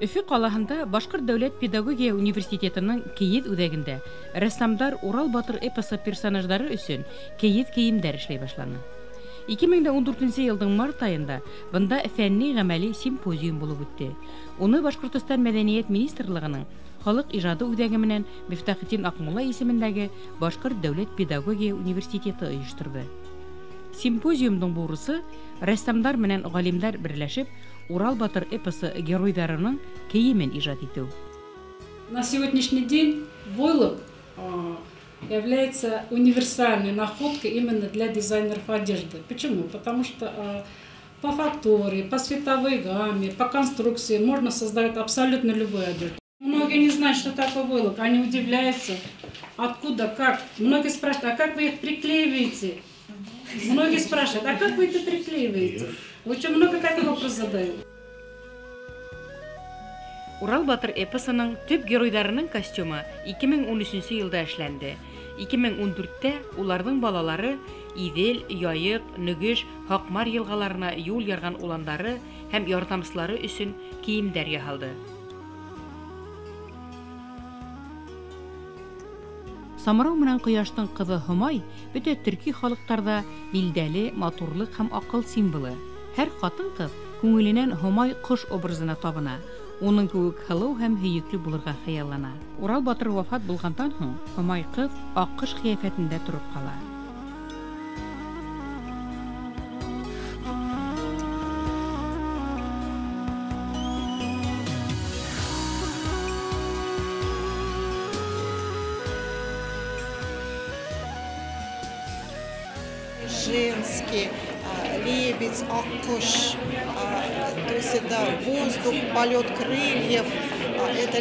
Өфө ҡалаһында Башҡорт дәүләт педагогия университетының кейеҙ үҙәгендә рәссамдар Урал батыр эпосы персонаждары өсөн кейеҙ кейемдәр эшләй башланы. 2014 йылдың март айында бында фәнни-ғәмәли симпозиум булып үтте. Уны Башҡортостан Мәҙәниәт министрлығының халыҡ ижады үҙәге менән Мифтахетдин Аҡмулла исемендәге Башҡорт дәүләт педагогия университеты ойошторҙо. Симпозиумдың бурысы рәссамдар менән ғалимдар берләшеп Урал батыр эпосы геройҙарының кейемен ижад итеү. На сегодняшний день войлок является универсальной находкой именно для дизайнеров одежды. Почему? Потому что по фактуре, по цветовой гамме, по конструкции можно создать абсолютно любую одежду. Многие не знают, что такое войлок, они удивляются, откуда, как. Многие спрашивают, а как вы их приклеиваете? Многие спрашивают, а как вы это приклеиваете? Очень много таких вопросов задают. Урал батыр эпосының төп геройҙарының костюмы 2013 йылда эшләнде. 2014-тә уларҙың балалары Иҙел, Яйыҡ, Нөгөш, Һаҡмар йылғаларына юл ярған уландары һәм ярҙамсылары өсөн кейемдәр яһалды. Самрау менән Ҡояштың ҡыҙы Һомай бөтә төрки халыҡтарҙа билдәле матурлыҡ һәм аҡыл символы. Һәр ҡатын-ҡыҙ күңеленән Һомай ҡош образына табына, уның кеүек һылыу һәм һөйөклө булырға хыяллана. Урал батыр вафат булғандан һуң Һомай ҡыҙ аҡҡош ҡиәфәтендә тороп ҡала. Женский, лебедь, аккош, то есть это воздух, полет крыльев, это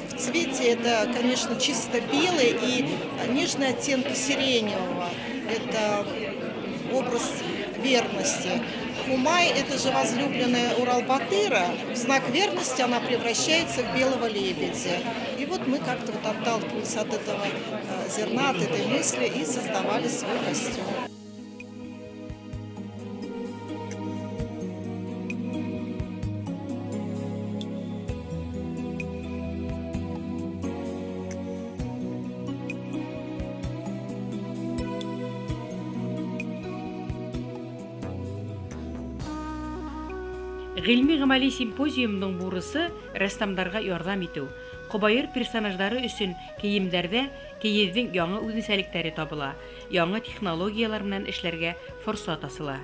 в цвете, это, конечно, чисто белый и нежные оттенки сиреневого, это образ верности. Хумай – это же возлюбленная Урал-Батыра, в знак верности она превращается в белого лебедя. И вот мы как-то вот отталкивались от этого зерна, от этой мысли и создавали свой костюм. Ғилми-ғәмәли симпозиумдың бурысы рәссамдарға ярҙам итеү. Ҡобайыр персонаждары өсөн кейемдәрҙә кейеҙҙең яңы үҙенсәлектәре табыла, яңы технологиялар менән эшләргә форсат асыла.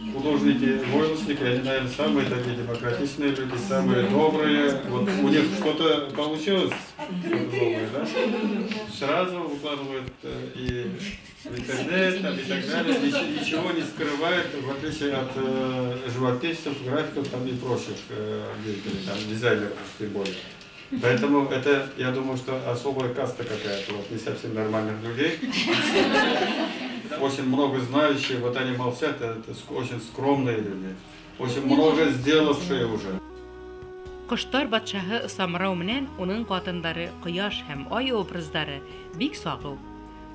Художники, войлочники, они, наверное, самые такие демократичные люди, самые добрые. Вот у них что-то получилось, новое, да? Сразу выкладывают и в интернет, там, и так далее, ничего не скрывают, в отличие от живописцев, графиков там, и прочих деятелей, там, дизайнеров тем более. Поэтому это, я думаю, что особая каста какая-то, вот, не совсем нормальных людей. Очень много знающие, вот они молчат, это очень скромные люди, очень много сделавшие уже. Ҡоштар батшаһы Самрау менән уның ҡатындары Ҡояш һәм Ай образдары бик сағыу.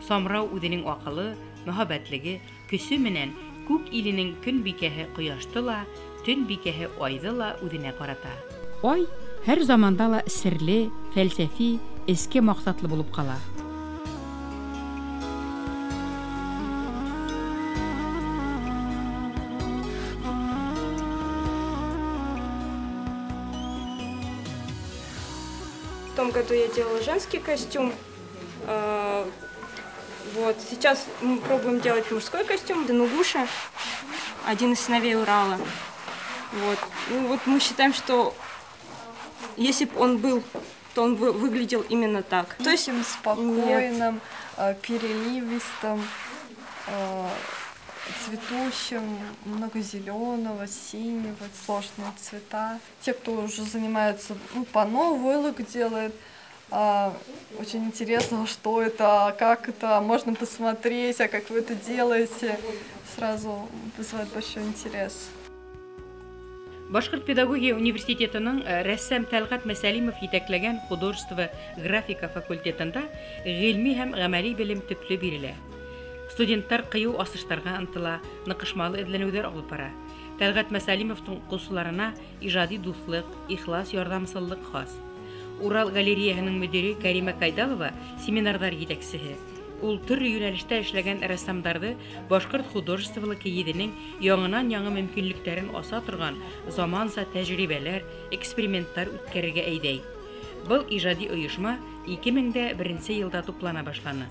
Самрау үҙенең аҡылы, мөһабәтлеге, көсө менән күк иленең көн бикәһе Ҡояшты ла, төн бикәһе Айҙы ла үҙенә ҡарата. Ай һәр заманда ла серле, фәлсәфи, эске маҡсатлы булып ҡала. В том году я делала женский костюм. Вот. Сейчас мы пробуем делать мужской костюм. Нугуша, один из сыновей Урала. Вот. Ну, вот мы считаем, что если бы он был, то он бы выглядел именно так. То есть спокойным, переливистым, цветущим, много зеленого, синего, сложные цвета. Те, кто уже занимается, ну, панно, войлок делает, очень интересно, что это, как это, можно посмотреть, а как вы это делаете, сразу вызывает большой интерес. Башҡорт педагогия университетының рәссам Тәлғәт Мәсәлимов етәкләгән художество графика факультетында ғилми һәм ғәмәли белем төплө бирелә. Студенттар ҡыйыу асыштарға ынтыла, ныҡышмалы эҙләнеүҙәр алып бара. Тәлғәт Мәсәлимовтың уҡыусыларына ижади дуҫлыҡ, ихлас ярҙамсыллыҡ хас. Урал галереяһының мөдире Кәримә Кайдалова семинарҙар етәксеһе. Ул төрлө йүнәлештә эшләгән рәссамдарҙы башҡорт художестволы кейеҙенең яңынан-яңы мөмкинлектәрен аса торған заманса тәжрибәләр, эксперименттар үткәрергә әйҙәй. Был ижади ойошма 2001 йылда туплана башланы.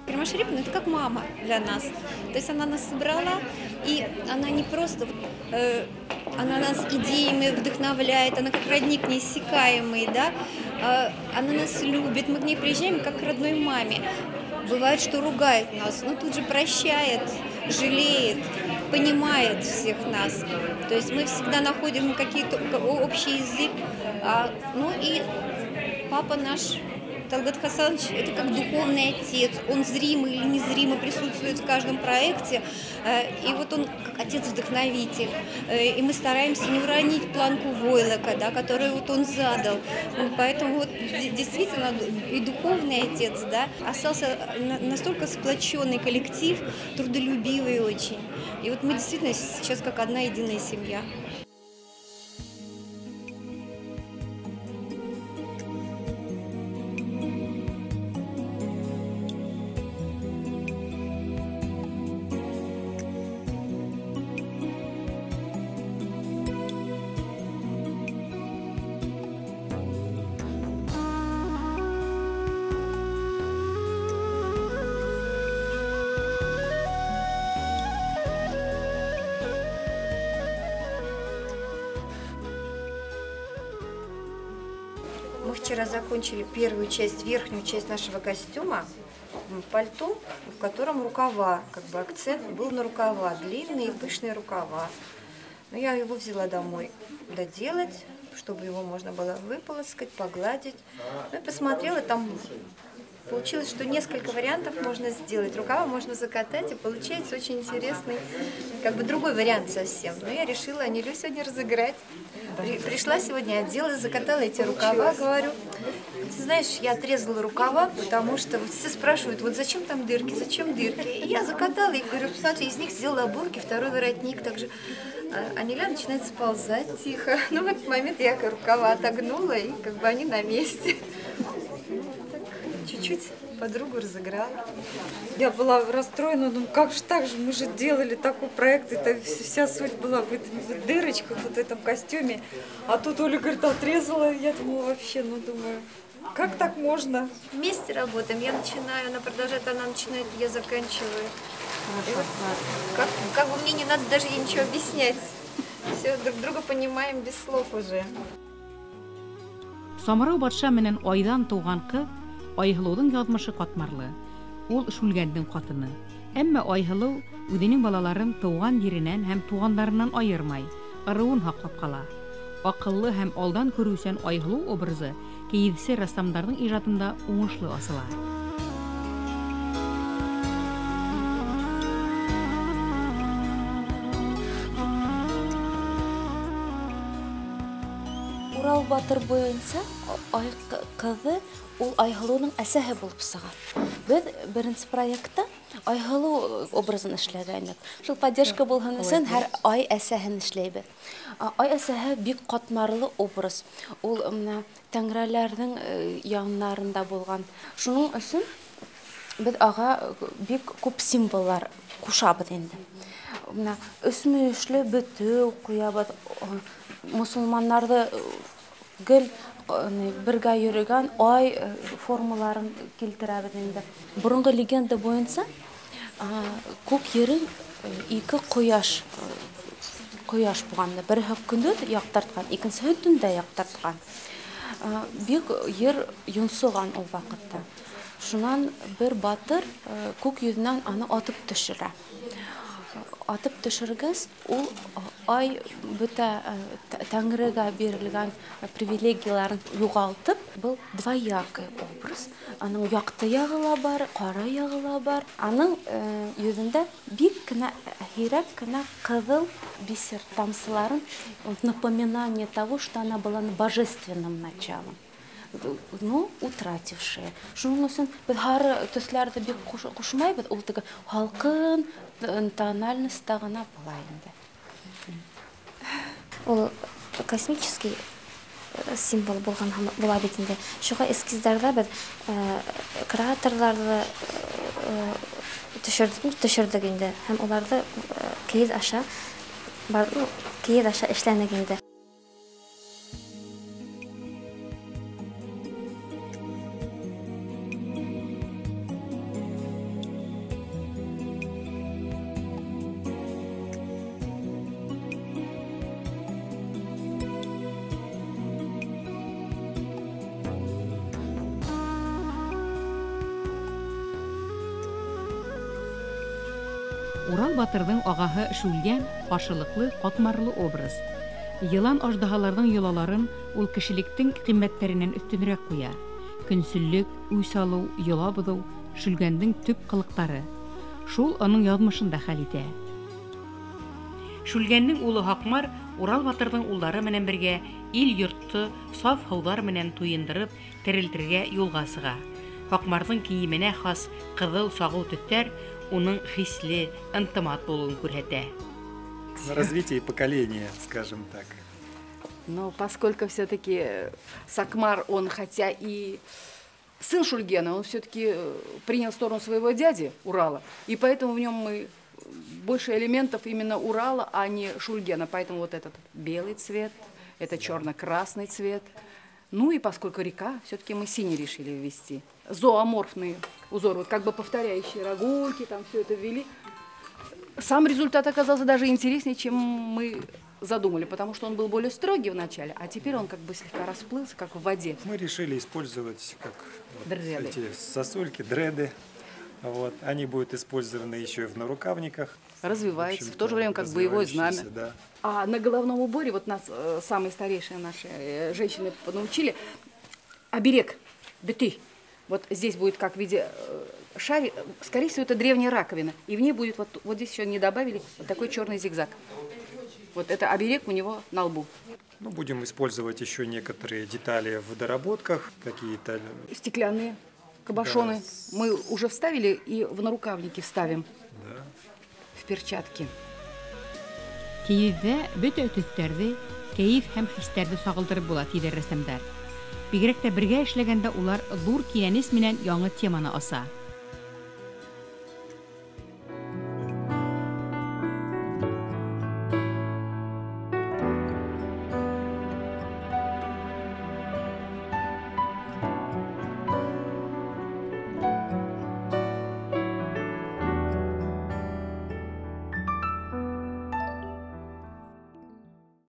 Карима Шариповна – это как мама для нас. То есть она нас собрала, и она не просто, она нас идеями вдохновляет, она как родник неиссякаемый, да? Она нас любит, мы к ней приезжаем как к родной маме. Бывает, что ругает нас, но тут же прощает, жалеет, понимает всех нас. То есть мы всегда находим какие-то общий язык. Ну и папа наш, Талгат Хасанович, это как духовный отец, он зримо или незримо присутствует в каждом проекте, и вот он как отец-вдохновитель, и мы стараемся не уронить планку войлока, да, которую вот он задал, поэтому вот действительно и духовный отец, да, остался настолько сплоченный коллектив, трудолюбивый очень, и вот мы действительно сейчас как одна единая семья. Мы вчера закончили первую часть, верхнюю часть нашего костюма, пальто, в котором рукава, как бы акцент был на рукава, длинные пышные рукава. Но я его взяла домой доделать, чтобы его можно было выполоскать, погладить. Ну и посмотрела, там получилось, что несколько вариантов можно сделать. Рукава можно закатать, и получается очень интересный, как бы другой вариант совсем. Но я решила Анилю сегодня разыграть. Пришла сегодня, одела, закатала эти рукава, говорю. Ты знаешь, я отрезала рукава, потому что все спрашивают, вот зачем там дырки, зачем дырки. И я закатала их, говорю, посмотри, из них сделала оборки, второй воротник также. Аниля начинает сползать тихо. Но в этот момент я рукава отогнула, и как бы они на месте. Чуть-чуть подругу разыграла. Я была расстроена, думаю, как же так же, мы же делали такой проект, это вся суть была в дырочках, вот в этом костюме. А тут Оля, говорит, отрезала, я думаю, вообще, ну, думаю, как так можно? Вместе работаем, я начинаю, она продолжает, она начинает, я заканчиваю. И вот, как бы мне не надо даже ей ничего объяснять. Все, друг друга понимаем без слов уже. Самрау батша менән айҙан тыуған ҡыҙ Айһылыуҙың яҙмышы ҡатмарлы. Ул Шүлгәндең ҡатыны. Әммә Айһылыу үҙенең балаларын тыуған еренән һәм туғандарынан айырмай, ырыуын һаҡлап ҡала. Аҡыллы һәм алдан күреүсән Айһылыу образы кейеҙсе рәссамдарҙың ижадында уңышлы асыла. Урал батыр буйынса ай ҡыҙы ул Айһылыуның әсәһе булып сыға. Беҙ беренсе проектта Айһылыу образын эшләгәйнек. Шул поддержка булһын өсөн һәр ай әсәһен эшләйбеҙ. Ай әсәһе бик ҡатмарлы образ. Ул менә тәңреләрҙең яннарында булған. Шуның өсөн беҙ аға бик күп символлар ҡушабыҙ инде. Менә өсмөйөшлө бөтөү ҡуябыҙ. Мосолмандарҙы гел бергә йөрөгән ай формаларын килтерәбеҙ инде. Боронғо легенда буйынса күк ерен ике ҡояш булған. Береһе көндөҙ яҡтыртҡан, икенсеһе төндә яҡтыртҡан. Бик ер йонсоған ул ваҡытта. Шунан бер батыр күк йөҙөнән аны атып төшөрә. Атып төшөргәс, ул ай бөтә тәңрегә бирелгән привилегияларын юғалтып, был двоякий образ. Аның яҡты яғы ла бар, ҡара яғы ла бар. Аның йөҙөндә бик кенә һирәк кенә ҡыҙыл бисер тамсыларын, напоминание того, что она была божественным началом. ну, утратившие. Шуның өсөн беҙ һары төҫләрҙе бик ҡушмайбыҙ, ул теге һалҡын тональностьта ғына була инде. Ул космический символ булған була бит инде. Шуға эскиздарҙа беҙ кратерҙарҙы төшөрҙөк инде һәм уларҙы кейеҙ аша эшләнек инде. Урал батырҙың ағаһы Шүлгән ҡаршылыҡлы, ҡатмарлы образ. Йылан аждаһаларҙың йолаларын ул кешелектең ҡиммәттәренән өҫтөнөрәк ҡуя. Көнсөллөк, үс алыу, йола боҙоу Шүлгәндең төп ҡылыҡтары. Шул уның яҙмышын да хәл итә. Шүлгәндең улы Һаҡмар Урал батырҙың улдары менән бергә ил-йортто саф һыуҙар менән туйындырып терелтергә юлға сыға. Һаҡмарҙың кейеменә хас ҡыҙыл сағыу төҫтәр уның хисле, ынтымат булыуын күрһәтә. Развитие поколения, скажем так. Но поскольку все-таки Сакмар, он хотя и сын Шульгена, он все-таки принял сторону своего дяди Урала, и поэтому в нем мы больше элементов именно Урала, а не Шульгена. Поэтому вот этот белый цвет, это черно-красный цвет. Ну и поскольку река, все-таки мы синий решили ввести. Зооморфные узоры, вот как бы повторяющие рогульки, там все это ввели. Сам результат оказался даже интереснее, чем мы задумали, потому что он был более строгий вначале, а теперь он как бы слегка расплылся, как в воде. Мы решили использовать как вот эти сосульки, дреды. Вот. Они будут использованы еще и в нарукавниках. Развивается, в то же время как боевое знамя. Да. А на головном уборе, вот нас самые старейшие наши женщины научили, оберег, беты. Вот здесь будет как в виде шари, скорее всего, это древняя раковина. И в ней будет, вот здесь еще не добавили, вот такой черный зигзаг. Вот это оберег у него на лбу. Ну, будем использовать еще некоторые детали в доработках, какие-то... Стеклянные кабошоны. Да. Мы уже вставили и в нарукавники вставим. Да. В перчатки. Кейеҙҙә бөтә төҫтәрҙе, кәйеф һәм хистәрҙе сағылдырып була, тиҙәр рәссамдар. Бигерәк тә бергә эшләгәндә улар ҙур кинәнес менән яңы теманы аса.